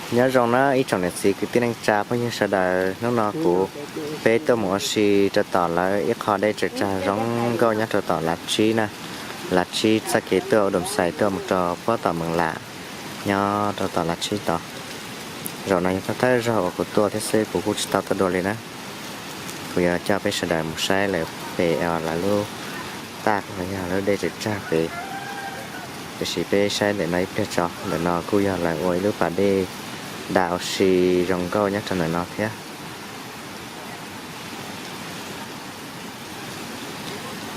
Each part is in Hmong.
Nyob zoo na ib tsoom niam txiv kwv tij neej tsa phooj ywg sawv daws, hnub no kuv peb tuaj mus ua si rau tom lawv ib qho dej tsaws tsag zoo nkauj nyob rau tom Lav Tsib na. Lav Tsib txoj kev tuaj ua Doos Xais tuaj mus rau puag tom Mees Lam, nyob rau tom Lav Tsib tod. Zaum no yog thawj thawj zaug uas kuv tuaj thiab xwb, kuv kuj tsis tau tuaj dua li na. Kuv yuav coj peb sawv daws mus saib lawv pem lawv lub taj los yog lub dej tsaws tsag pem. Tiam sis peb saib ntawm no ib pliag tso, ntawm no kuj yog lawv ua ib lub pas dej da ua si zoo nkauj nyob rau ntawm no thiab.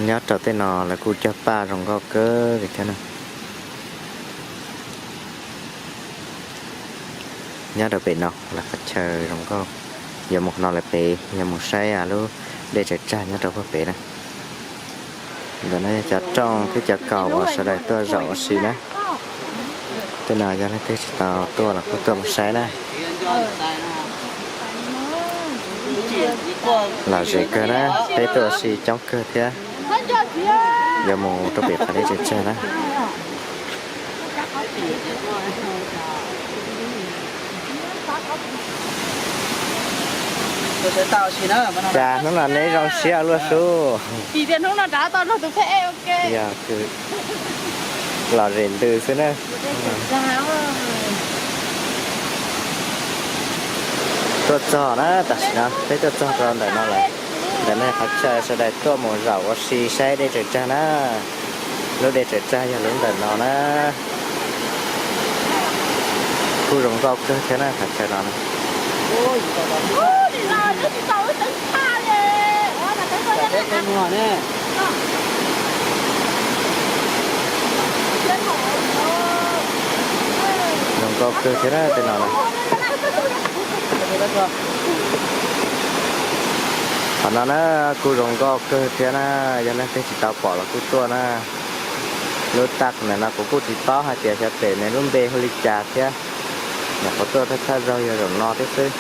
Nyob rau tej no lawv kuj cog paj zoo nkauj kawg li thiab na. Nyob rau pem no lawv qhov chaw zoo nkauj. Yuav mus no lawm pem, yuav mus saib lub dej tsaws tsag nyob rau puag pem na. Ntawm no yog cov rooj thiab cov kaus uas sawv daws tuaj zaum ua si na. Tej no yog leej twg tsis tau tuaj los kuj tuaj mus saib na. Lom zem kawg na, peb tuaj ua si coob kawg thiab. Yuav mus rau pem qhov dej tsaws tsag na. Cas hnub no neb zoo siab luaj sub. Yog lom zem ntws xwb na. Tuaj txog na, tam sim no peb tuaj txog rau ntawm no lawm. Ntawm no qhov chaw sawv daws tuaj mus zaum ua si saib dej tsaws tsag na. Lub dej tsaws tsag yog lub ntawm no na. Kuj zoo nkauj kawg thiab na qhov chaw no na. Zoo nkauj kawg thiab na tej no na. Qhov no na kuj zoo nkauj kawg thiab na, yog leej twg tsis tau pom los kuj tuaj na. Lub taj ntawm no kuv kuj tsis paub hais tias xyov pem nws lub npe hu li cas thiab. Nyuam qhuav tuaj thawj thawj zaug yog zaum no thiab xwb.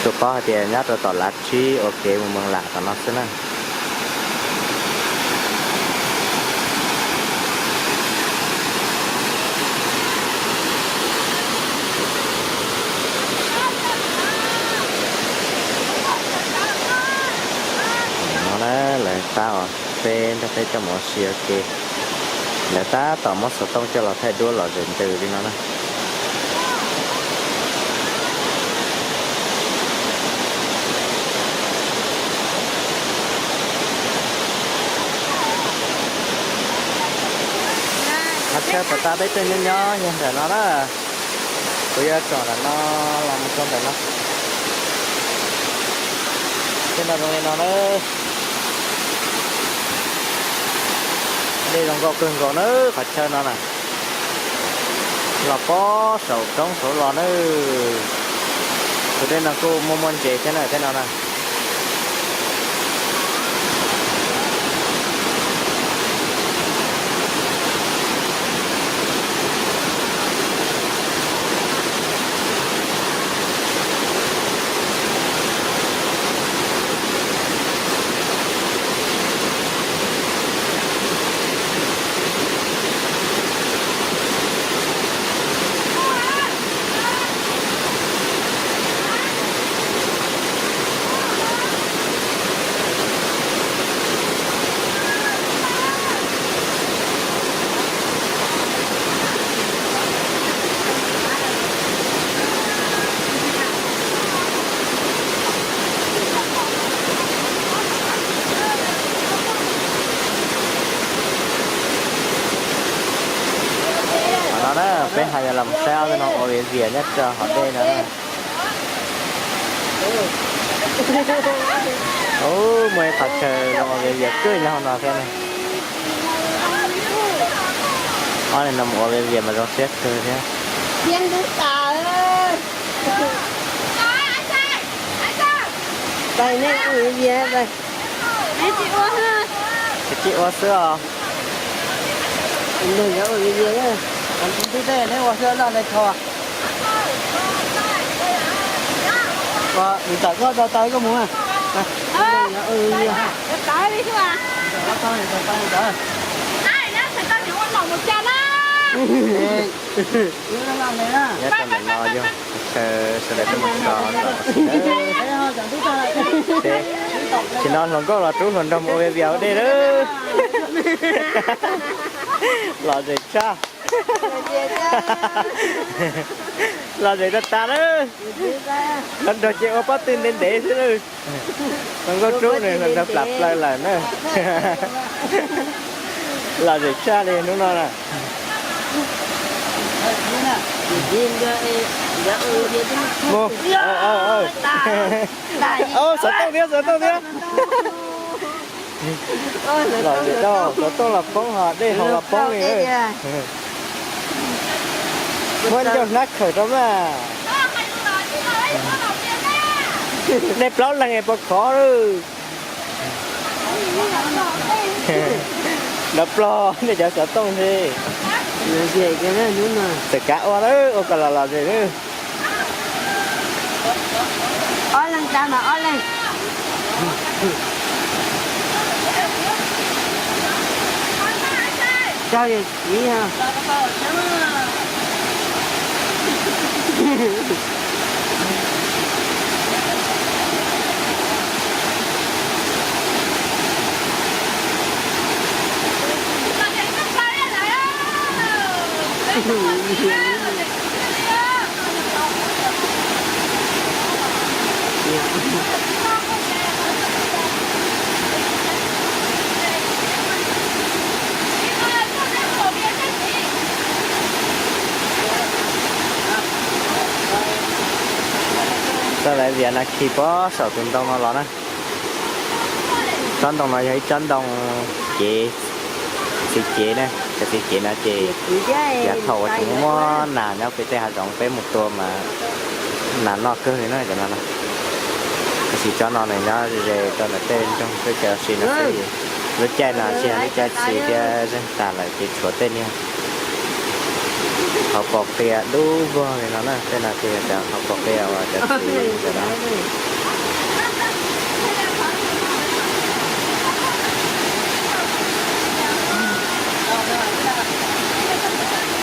Tsuas paub hais tias nyob rau tom Lav Tsib ua kev mus Mees Lam tom no xwb na. No na, lawv tab os, peb nrog peb coj mus ua si ua ke. Lawv tab tom muab xov tooj coj los thaij duab lom zem ntws li no na. Qhov chaw puas tas peb tuaj nyob nyob yog ntawm no na. Kuv yuav tsom ntawm no los mus rau ntawm no. Tej no zoo li no na. Dej zoo nkauj kawg nkaus na qhov chaw no na. Los pob saum roob saud los na. Tus dej no kuj muaj muaj ntses thiab na tej no na. Qhov no na, peb ho yuav los saib ob tug no ua viav vias nyob rau hauv dej no na. Ub, muaj ib qhov chaw zoo ua viav vias kawg nyob hauv no thiab na. Ob niag no mus ua viav vias mas zoo siab kawg thiab. Tsis ua xwb os. Nws tawm koj rau taw koj mus. Nyob rau ntawm no yog chaw sawv daws tuaj mus so no. Ces tsis no hluas nkauj los rub hluas nraug mus ua vias ua dej lawm. Lom zem tshaj. Lom zem tag tag lawm. Hluas nraug ces ua pob tw ntev ntev xwb lawm. Hluas nkauj rub nws hluas nraug plam plaws lawm na. Lom zem tshaj li hnub no na. Mus. Xov tooj thiab, xov tooj thiab. Lom zem tau, xov tooj los poob ho dej haus los poob li. Muab ncauj hnab khawm rau mas. Nej plaub leeg es puas khov lawm? Nrov plog nej cov xov tooj xwb. Txawm kav ua lawm, ua kom los lom zem lawm. Ob leeg tag mas ob leeg. Tso yawm txiv. Txoj lawv vias no khi puag saum tus ntoo no los na. Tsob ntoo no yog ib tsob ntoo cev, txiv cev na, cov txiv cev no ces yav thaum uas tseem muaj nas nyob pem tej hav zoov peb mus tua mas nas noj kawg li na cov no na. Tab sis tsob no nws nyob ze rau ntawm tej nroog tej chaw si no xwb. Lub caij no tsis yog lub caij txi thiab zeeg tas lawm ces tshuav tej niag hauv paus qia dub vog li no na, tej no ces yog cov hauv paus qia uas cov txiv ntawm no.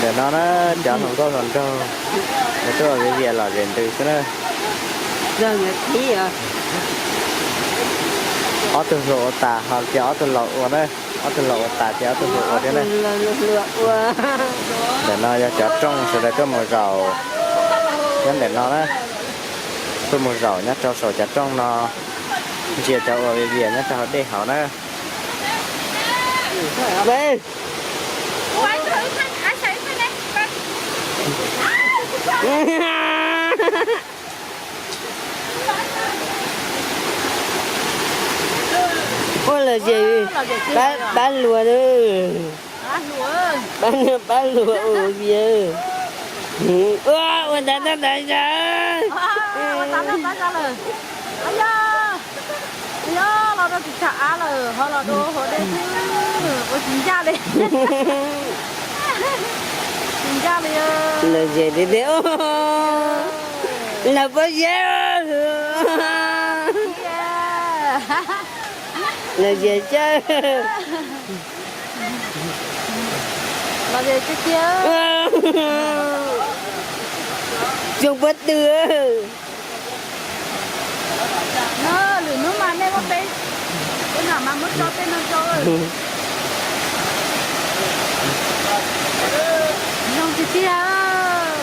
Ntawm no na, cov hluas nkauj hluas nraug, nws tuaj ua viv vias lom zem ntws xwb na. Ob tug hluas ua tas ho ces ob tug laus ua na, ob tug laus ua tas ces ob tug hluas ua thiab na. Ntawm no yog cov rooj sawv daws tuaj mus zaum nyob ntawm no na, tuaj mus zaum nyob rau saum cov rooj no, ntsia cov ua viv vias nyob rau hauv dej hauv na. Ua lom zem, pab luag, pab luag ua vias. Ua ntawd ntawd ntawd. Yog los rau tsis tsham av lawm ho los rau hauv dej xwb, ua tsis ncaj li. Tsis ncaj li. Lom zem tiag tiag, lom pob zeb, lom zem tshaj. Lom zem tiag tiag. Tsoom pob tw. Lwm hnub mas nej muab peb, peb mam muab tso tej no rau. Zoo tiag tiag.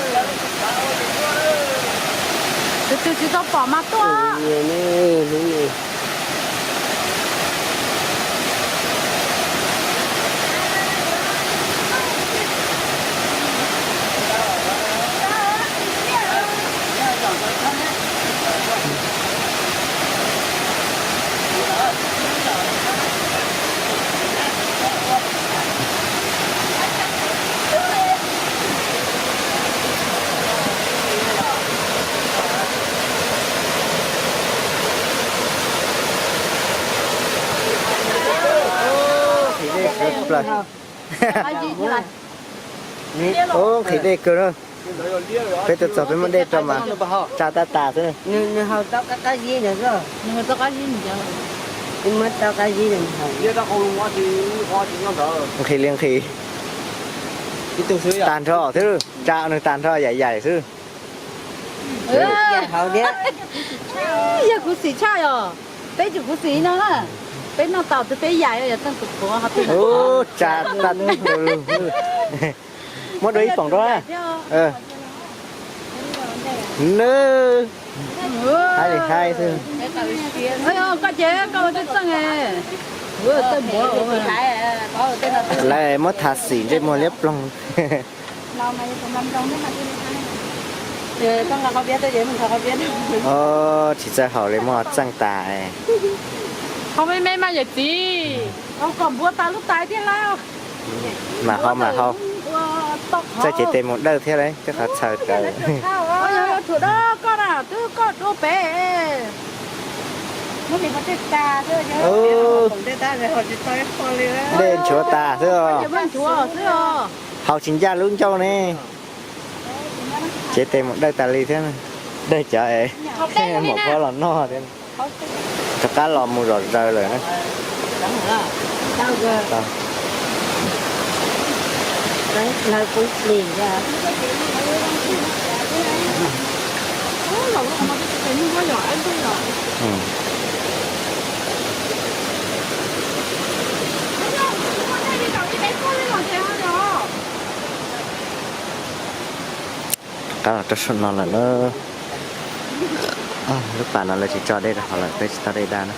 Tus twg tsis tau pom mas tuaj. Ub, nqhis dej kawg na. Peb tuaj txog peb muab dej rau mas tsa tab tas xwb. Nws haus tau qab qab zib ntawd xwb. Nws haus tau qab zib ntawd. Nws muab tau qab zib ntawd nws haus. Nqhis li nqhis. Tag nrho thiab, tsa nws tag nrho yaim yaim xwb. Yog khuv xim tshaj yom, peb tsis khuv xim no na, peb noj tau twb peb yaim, yog txeej tus qhuav ho twb. Ub, tsa tag tus lug. Muab dua ib poom rau na. Nws haib li haib xwb. Koj ces koj ua tej txeej, lawv muab tha xim ntsej muag liab ploog. Tsis txawj haus li, muab txeej tas. Ho me me mas yawm txiv, kom npua tas lub tais thiab lauj. Mam haus mam haus. Txawj cev tes mus dawj thiab lauj, tej qhov txhaws rawv. Dej nchuav tas xwb os. Haus tsis ncaj lub ncauj ne. Cev tes mus dawj tas li thiab, dawj cov es muam phob los noj thiab. Rov qab los mus zom zaws lawm na. Rov qab los rau saum no lawm na. Lub pas no lawv tsis tso dej rau hauv lawm, peb tsis tau dej daj na.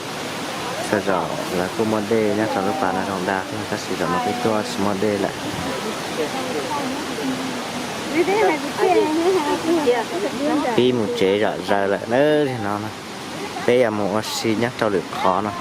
Txhua zaus lawv kuj muaj dej nyob rau lub pas no zoo daj, tab sis zaum no peb tuaj tsis muaj dej lawm. Pib mus tsev zom zaws lawm na, no na. Peb yuav mus ua si nyob rau lwm qhov no.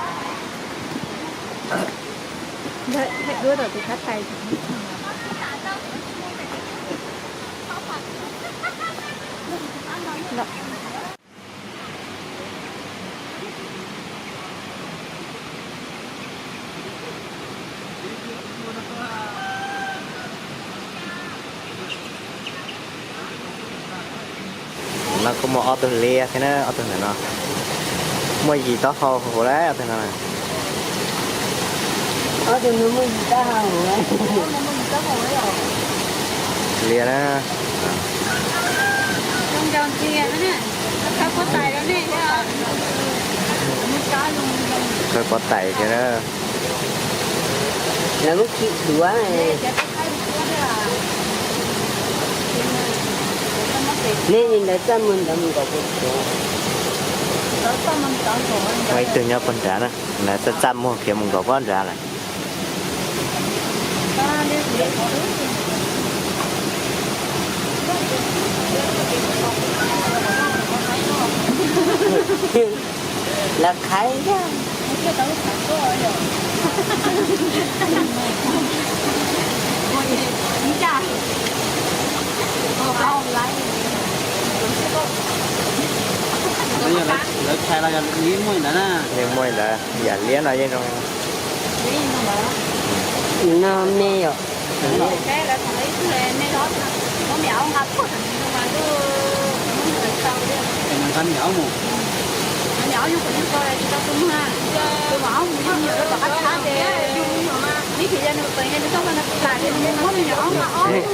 No kuj muaj ob tug liab thiab na, ob tug ntawm no. Muaj yim taub hau huv lawm ob tug no. Liab na. Khaws pob tais tiag na. Lawv muab khi duav. Nej li ntawd txaj muag ntawd mus nkaum puag nrad. Muaj ib tug nyob puag nrad na, lawv txaj txaj muag khiav mus nkaum puag nrad lawm. Lawv qhaiv ntag. Lawv qhais los yog yeej muaj li ntawd na. Yeej muaj li ntawd, yam liab no yeej zoo. No me yom.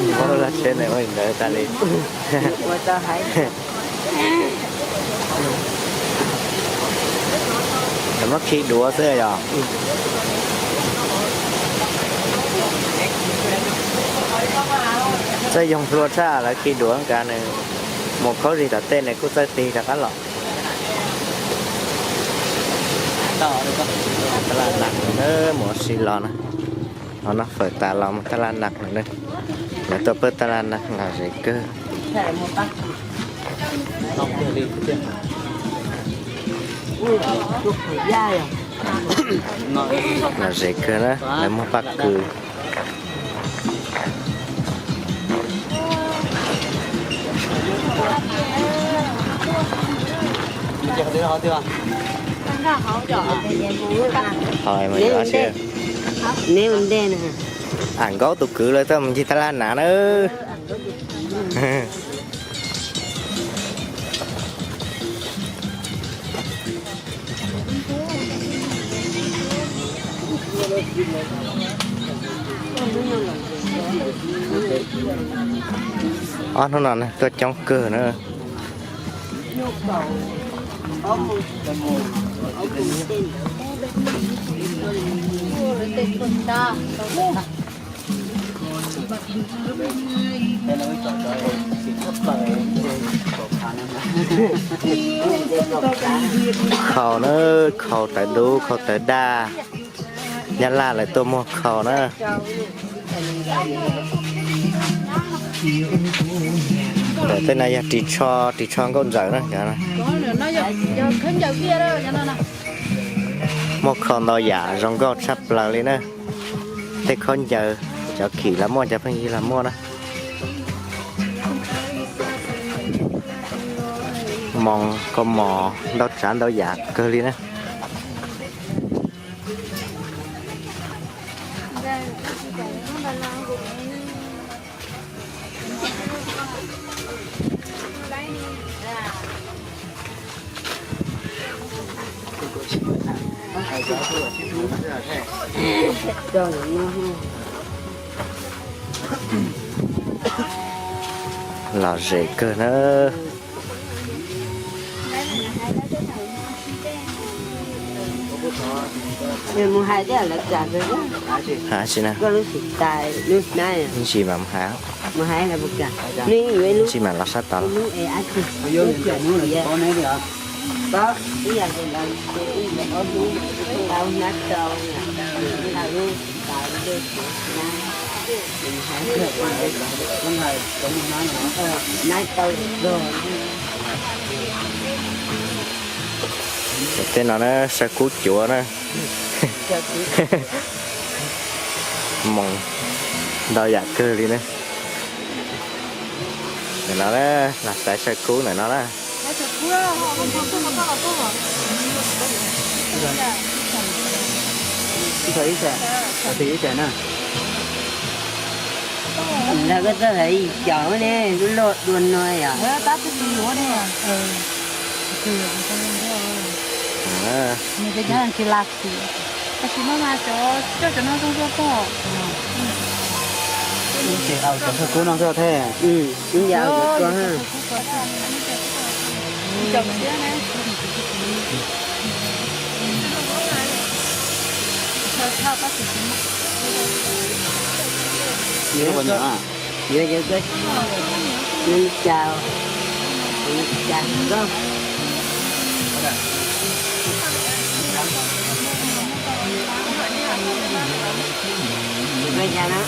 Npau laj tsheb ne, ua li ntawd tas li. Ua tau hais. Lawv muab khi duav xwb yog. Txawj yoog hlua tshaj, lawv khi duav nkag nws mus khaub zig tom tej nws kuj txawj tig rov qab los. Tab laj nas, mus ua si los na. Ho noj fawm tas los mus tab laj nas lawm na. Lawv tuaj pawb tab laj nas los ze kawg. Los ze kawg na, lawv muag paj kws. Am Nkaub tus kwv lawv tuaj mus ncig tab laj nas na. Ob hnub no tuaj coob kawg na. Khau na, khau tawv dub, khau tawv daj. Nyab Laj lawv tuaj muag khau na. Ntawm tej no yog ris tsho, ris tsho nkauj ntxawm na. Muaj khau ntau yam zoo nkauj tshaj plaws li na. Tej khaub ncaws, cov khim los muaj, cov pheej yig los muaj na. Moos, kaus mom, ntau tsav ntau yam kawg li na. Lom zem kawg na. Mus hais thiab lawv kam kawg. Hais tsis na. Koj lub tsis tas lub hnab. Ib ntsis mas mus hais. Mus hais lawv puas kam. Ib ntsis mas los sab tod. Lub es ab tsi. Lub tsis tias. Pob ib yam li lawv ib ob lub, lub hnab rau, lub hnab lub tas lub hnab. Hnab tau lug. Tej no na, saw kub cuav na. Moos ntau yam kawg li na. Ntawm no na, los xaiv saw kub ntawm no na. Lawv koj txawj hais ib co ne, lub loj dua no yom. Ces cov no tsis las xim, tab sis mas mas cov coj cov no zoo dua pog. Ces au cov saw kub no xwb thiab. Ib yam au cov ko ha. Yuav yuav koj, yuav li cas, yuav li cas koj. Yuav koj cas na.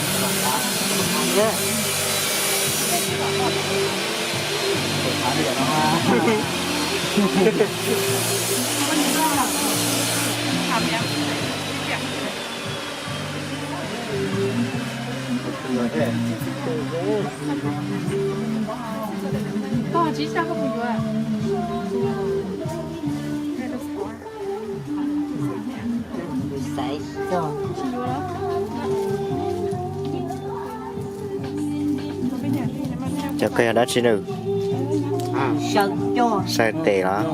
Cov ko yog dab tsi nws? Saw tes los?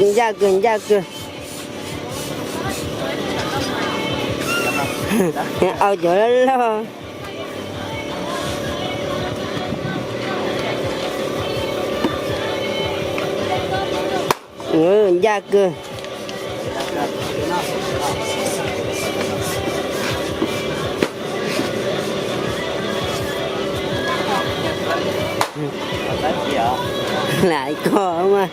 Ncaj kawg, ncaj kawg. Au cov loj loj. Ncaj kawg. Lam ko mas.